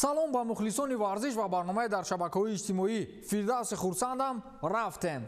Салом ба мухлисони варзиш ва барномаи дар шабакаҳои иҷтимоӣ. Фирдавси Хурсандам, рафтем.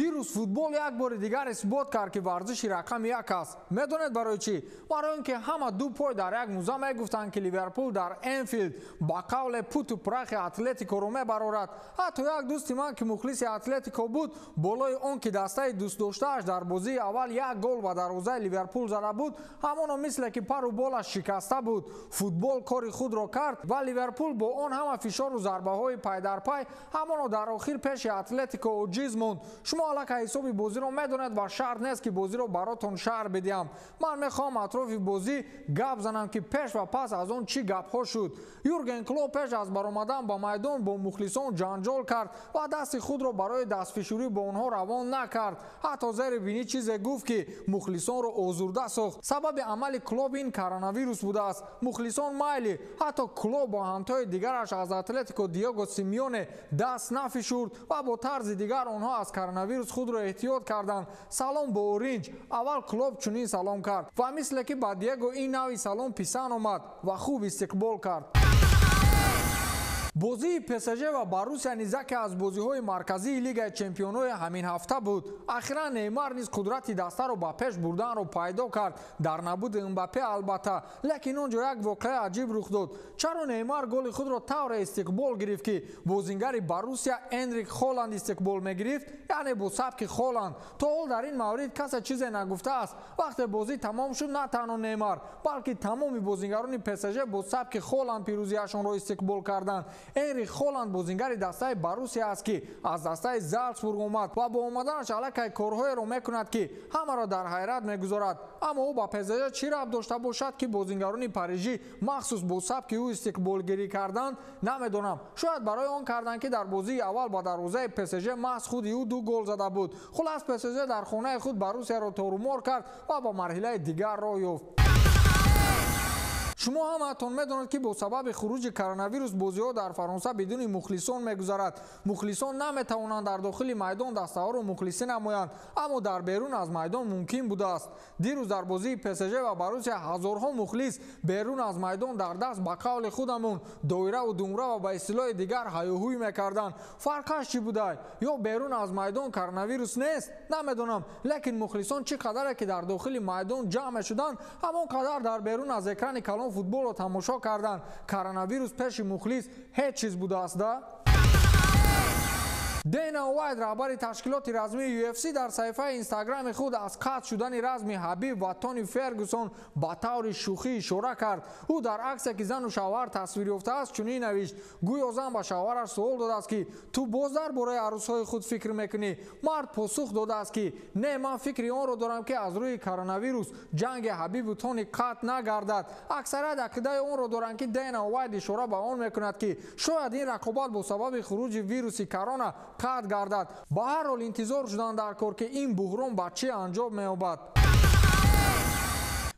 Дирӯз футбол як бори дигар исбот кард, ки варзиши рақами як аст. Медонед барои чӣ? Барои он ки ҳама ду пой дар як муза мегуфтанд, ки Ливерпул дар Энфилд ба қавле путу прахи Атлетикоро мебарорад. Ҳатто як дӯсти ман, ки мухлиси Атлетико буд, болои он ки дастаи дӯстдоштааш дар бозии аввал як гол ба дарвозаи Ливерпул зада буд, ҳамоно мисле ки пару болаш шикаста буд. Футбол кори худро кард ва Ливерпул бо он ҳама фишору зарбаҳои пайдарпай ҳамоно дар охир пеши Атлетико оҷиз монд. Шумо аллакай ҳисоби бозиро медонед ва шарт нест, ки бозиро баротон шарҳ бидиҳам. Ман мехоҳам атрофи бозӣ гап занам, ки пеш ва пас аз он чӣ гапҳо шуд. Юрген Клоп пеш аз баромадан ба майдон бо мухлисон ҷанҷол кард ва дасти худро барои дастфишурӣ бо онҳо равон накард. Ҳатто зери бинӣ чизе гуфт, ки мухлисонро озурда сохт. Сабаби амали Клоп ин коронавирус будааст. Мухлисон майли, ҳатто Клоп бо ҳамтои дигараш аз Атлетико Диего Симеоне даст нафишурд ва бо тарзи дигар онҳо аз коронавирус худро эҳтиёт карданд. Салом бо оринҷ. Аввал Клоп чунин салом кард ва мисле ки ба Диего ин нави салом писанд омад ва хуб истиқбол кард. Бозии ПСЖ ва Боруссия низ яке аз бозиҳои марказии Лигаи чемпионҳои ҳамин ҳафта буд. Ахиран Неймар низ қудрати дастаро ба пеш бурданро пайдо кард, дар набуди Мбаппе албатта. Лекин он ҷо як воқеаи аҷиб рух дод. Чаро Неймар голи худро тавре истиқбол гирифт, ки бозингари Боруссия Энрик Холанд истиқбол мегирифт, яъне бо сабки Холанд? То ҳол дар ин маврид касе чизе нагуфтааст. Вақте бозӣ тамом шуд, на танҳо Неймар, балки тамоми бозингарони ПСЖ бо сабки Холанд пирӯзиашонро истиқбол карданд. Энрик Холанд бозингари дастаи Боруссия аст, ки аз дастаи Залцбург омад ва бо омаданаш аллакай корҳоеро мекунад, ки ҳамаро дар ҳайрат мегузорад. Аммо ӯ ба ПСЖ чӣ рабт дошта бошад, ки бозингарони парижӣ махсус бо сабки ӯ истиқболгирӣ карданд, намедонам. Шояд барои он карданд, ки дар бозии аввал ба дарвозаи ПСЖ маҳз худи ӯ ду гол зада буд. Хулас, ПСЖ дар хонаи худ Боруссияро торумор кард ва ба марҳилаи дигар роҳ ёфт. Шумо ҳамаатон медонед, ки бо сабаби хуруҷи коронавирус бозиҳо дар Фаронса бидуни мухлисон мегузарад. Мухлисон наметавонанд дар дохили майдон дастаҳоро мухлисӣ намоянд, аммо дар берун аз майдон мумкин будааст. Дирӯз дар бозии ПСЖ ва Боруссия ҳазорҳо мухлис берун аз майдон дар даст ба қавли худамон доираву думра ва ба истилоҳи дигар ҳаюҳуй мекарданд. Фарқаш чӣ будай? Ё берун аз майдон коронавирус нест? Намедонам, лекин мухлисон чӣ қадаре ки дар дохили майдон ҷамъ мешуданд, ҳамон қадар дар берун аз экрани калон футболро тамошо карданд. Коронавирус пеши мухлис ҳеҷ чиз будааст да? Дейна Уайт, раҳбари ташкилоти размии UFC, дар саҳифаи Инстаграми худ аз қатъ шудани разми Ҳабиб ва Тони Фергюсон ба таври шӯхӣ ишора кард. Ӯ дар аксе, ки зану шавҳар тасвир ёфтааст, чунин навишт: гӯё зан ба шавҳараш суол додааст, ки ту боз дар бораи арӯсҳои худ фикр мекунӣ? Мард посух додааст, ки не, ман фикри онро дорам, ки аз рӯи коронавирус ҷанги Ҳабибу Тони қатъ нагардад. Аксарият ақидаи онро доранд, ки Дейна Уайт ишора ба он мекунад, ки шояд ин рақобат бо сабаби хуруҷи вируси корона қатъ гардад. Ба ҳар ҳол интизор шуданд дар кор, ки ин буҳрон ба чӣ анҷом меёбад.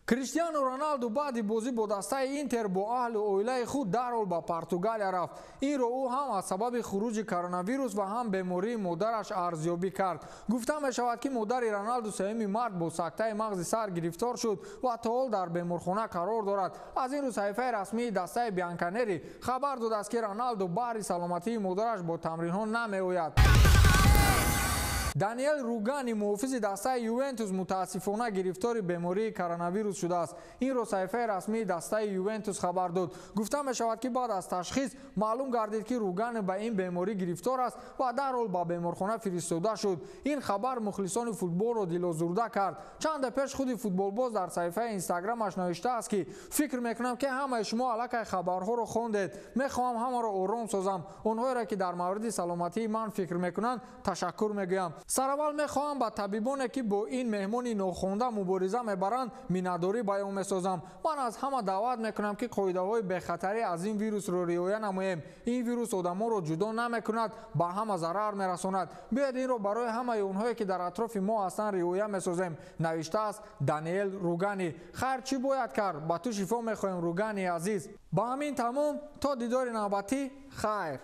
Криштиану Роналду баъди бозӣ бо дастаи Интер бо аҳлу оилаи худ дарҳол ба Португалия рафт. Инро ӯ ҳам аз сабаби хуруҷи коронавирус ва ҳам бемории модараш арзёбӣ кард. Гуфта мешавад, ки модари Роналду 3 март бо сактаи мағзи сар гирифтор шуд ва то ҳол дар беморхона қарор дорад. Аз ин рӯ саҳифаи расмии дастаи Бианканери хабар додааст, ки Роналду баҳри саломатии модараш бо тамринҳо намеояд. Даниэл Ругани, муҳофизи дастаи Ювентус, мутаассифона гирифтори бемории коронавирус шудааст. Инро саҳифаи расмии дастаи Ювентус хабар дод. Гуфта мешавад, ки баъд аз ташхис маълум гардид, ки Ругани ба ин беморӣ гирифтор аст ва дарҳол ба беморхона фиристода шуд. Ин хабар мухлисони футболро дилозурда кард. Чанде пеш худи футболбоз дар саҳифаи Инстаграмаш навиштааст, ки фикр мекунам, ки ҳамаи шумо аллакай хабарҳоро хондед. Мехоҳам ҳамаро ором созам. Онҳоеро, ки дар мавриди саломатии ман фикр мекунанд, ташаккур мегӯям. Сараввал мехоҳам ба табибоне, ки бо ин меҳмони нохонда мубориза мебаранд, миннатдорӣ баён месозам. Ман аз ҳама даъват мекунам, ки қоидаҳои бехатарӣ аз ин вирусро риоя намоем. Ин вирус одамонро ҷудо намекунад, ба ҳама зарар мерасонад. Биёед инро барои ҳамаи онҳое, ки дар атрофи мо ҳастанд, риоя месозем, навиштааст Даниэл Ругани. Хайр, чӣ бояд кард? Ба ту шифо мехоҳем, Ругани азиз. Ба ҳамин тамом, то дидори навбатӣ, хайр.